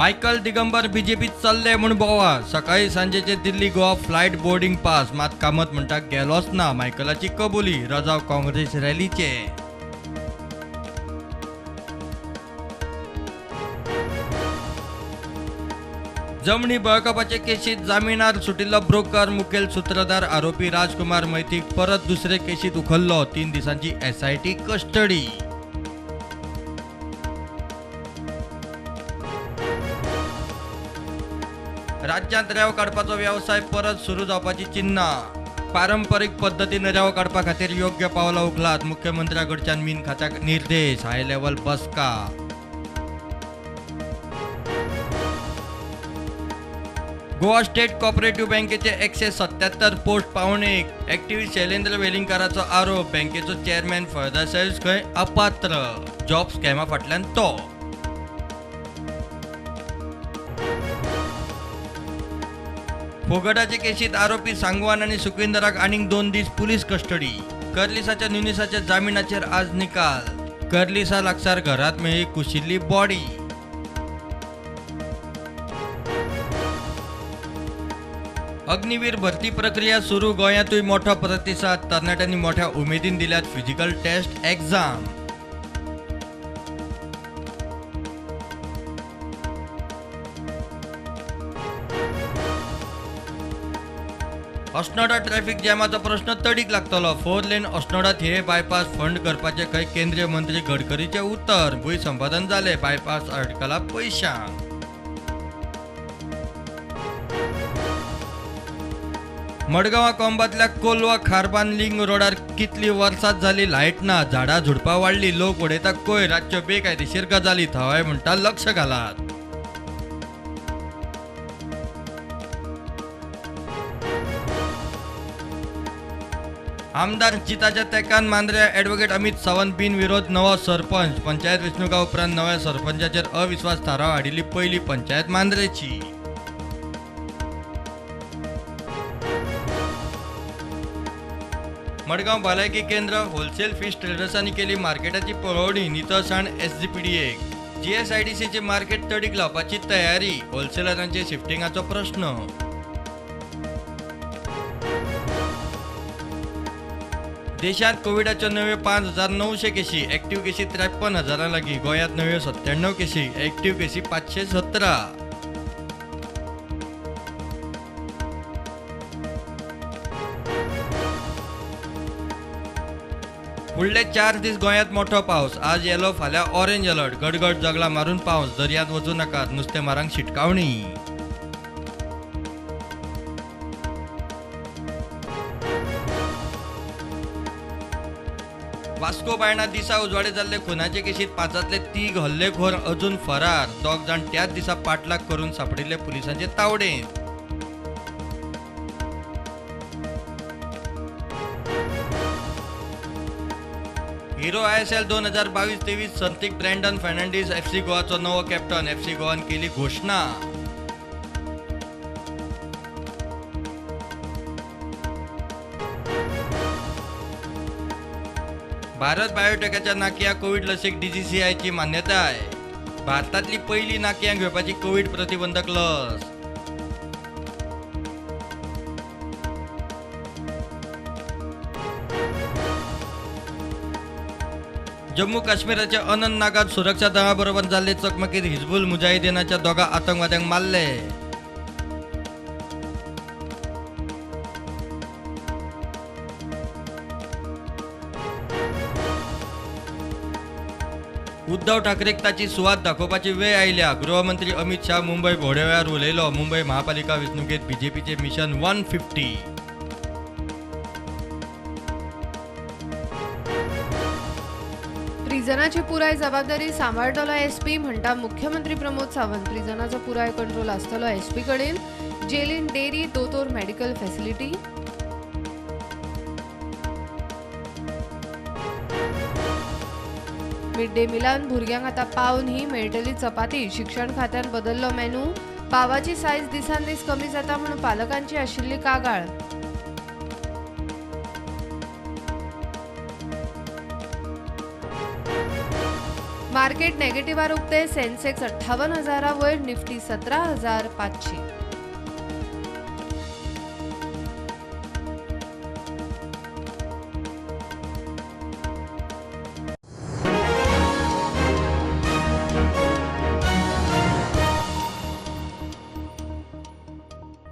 Michael Digambar बीजेपीत चल्ले म्हूण बोवाळ. सकाळी सांजेचे Delhi Goa flight boarding pass मात कामत म्हणटा गेलोच ना. मायकलाची कबुली, रजाव काँग्रेस रॅलीचे. जमणी बळकावपाचे केशीत जामिनार सुटिल्लो ब्रोकर मुखेल सूत्रधार आरोपी राजकुमार मैतीक परत दुसरे केशीत उखल्लो. 3 दिसांची एसआयटी कस्टडी. राज्यांत रेंव काडपाचो वेवसाय परत सुरू जावपाची चिन्हां. पारंपरीक पद्दतीन रेंव काडपा खातीर योग्य पावलां उखलात. मुख्यमंत्र्या कडच्यान मीन खात्याक निर्देश. हाय लेव्हल बसका. गोवा स्टेट कॉपरेटिव्ह बँकेचे 177 पोस्ट पावणेक ऍक्टिव्हिस्ट शैलेंद्र वेलिंगकाराचो आरोप. बँकेचो चेअरमॅन फळदेसायूच खंय अपात्र. जॉब स्कॅमा फाटल्यान तो. फोगटाचे केशीत आरोपी सांगवान आनी सुखविंदराक आनीक 2 दीस पुलीस कस्टडी. कर्लिसाच्या न्युनिसाच्या जामिनाचेर आज निकाल. कर्लिसा लागसार घरांत मेळ्ळी कुशिल्ली बॉडी. अग्निवीर भरती प्रक्रिया सुरू. गोंयांतूय मोठो प्रतिसाद. तरणाट्यांनी मोठ्या उमेदीन दिल्यात physical test exam. Asnoda traffic जॅमाचो प्रश्न तडीक लागतलो. 4 लेन अस्नोडा थिये बायपास फंड करपाचे खंय केंद्रीय मंत्री गडकरीचे उतर. भूंय संपादन जाले, बायपास अडकला पयशांक. मडगांवा कोंबांतल्या कोलवा खारबान लिंग रोडार कितली वर्सां जाली लायट ना. झाडां झुडपां वाडली, लोक उडयता कोयर. रातच्यो बेकायदेशीर गजाली थळावे म्हणटा लक्ष घालात. आमदार जिताच्या तेंकान मांद्र्या ॲडव्होकेट अमित सावंत बिनविरोध नवो सरपंच. पंचायत वेंचणुका उपरांत नव्या सरपंचाचेर अविश्वास थाराव हाडिल्ली पयली पंचायत मांद्रेची. मडगांव भलायकी केंद्र होलसेल फिश ट्रेडर्सांनी केली मार्केटाची पळोवणी. नितळसाण एसजीपीडीएक. जीएसआयडीसीची मार्केट तडीक लावपाची तयारी. होलसेलरांचे शिफ्टिंगाचो प्रश्न. देशांत कोविडाच्यो नव्यो 5900 केशी, ऍक्टिव्ह केशी 53,000 लागीं. गोंयांत नव्यो 97 केशी, ऍक्टिव्ह केशी 517. फुडले 4 दीस गोंयांत मोठो पावस. आज येलो, फाल्यां ऑरेंज अलर्ट. गडगड जगला मारून पावस. दर्यांत वचूं नाकात. नुस्तेमारांक शिटकावणी. वास्को बायणा दिसा उजवाडे जाल्ले खुनाचे केशीत 5 3 हल्लेखोर अजून फरार. 2 जाण त्याच दिसा पाठलाग करून सापडिल्ले पुलिसांचे तावडेंत. हिरो ISL 2022-23 सर्तीक ब्रँडन फर्नांडीस FC गोवाचो नवो कॅप्टन. FC गोवान केली घोशणा. भारत बायोटेकाच्या नाकिया कोविड लसीक डीजीसीआयची मान्यताय. भारतांतली पयली नाकिया घेवपाची कोविड प्रतिबंधक लस. जम्मू काश्मीराच्या अनंतनागात सुरक्षा दळाबरोबर जाल्ले चकमकीत हिजबुल मुजाहिदीनाच्या 2 आतंकवाद्यांक मारले. उद्धव ठाकरेक ताची सुवात दाखोवपाची वेळ आयल्या. गृहमंत्री अमित शाह मुंबय भोवंडे वेळार उलयलो. मुंबय महापालिका वेंचणुकेत बीजेपीचे मिशन 150. प्रिजनाची पुराय जबाबदारी सांबाळटलो एसपी म्हणटा मुख्यमंत्री प्रमोद सावंत. प्रिजनाचो पुराय कंट्रोल आसतलो एसपी कडेन. जेलीन डेअरी, दोतोर, medical facility. Mid day Milan भुरग्यांक आतां पाव न्ही मेळटली चपाती. शिक्षण खात्यान बदल्लो मेनू. पावाची सायज दिसान दीस कमी जाता म्हणून पालकांची आशिल्ली कागाळ. मार्केट नेगेटिव्हार उक्ते. सेन्सेक्स 58,000 वयर, निफ्टी 17,500.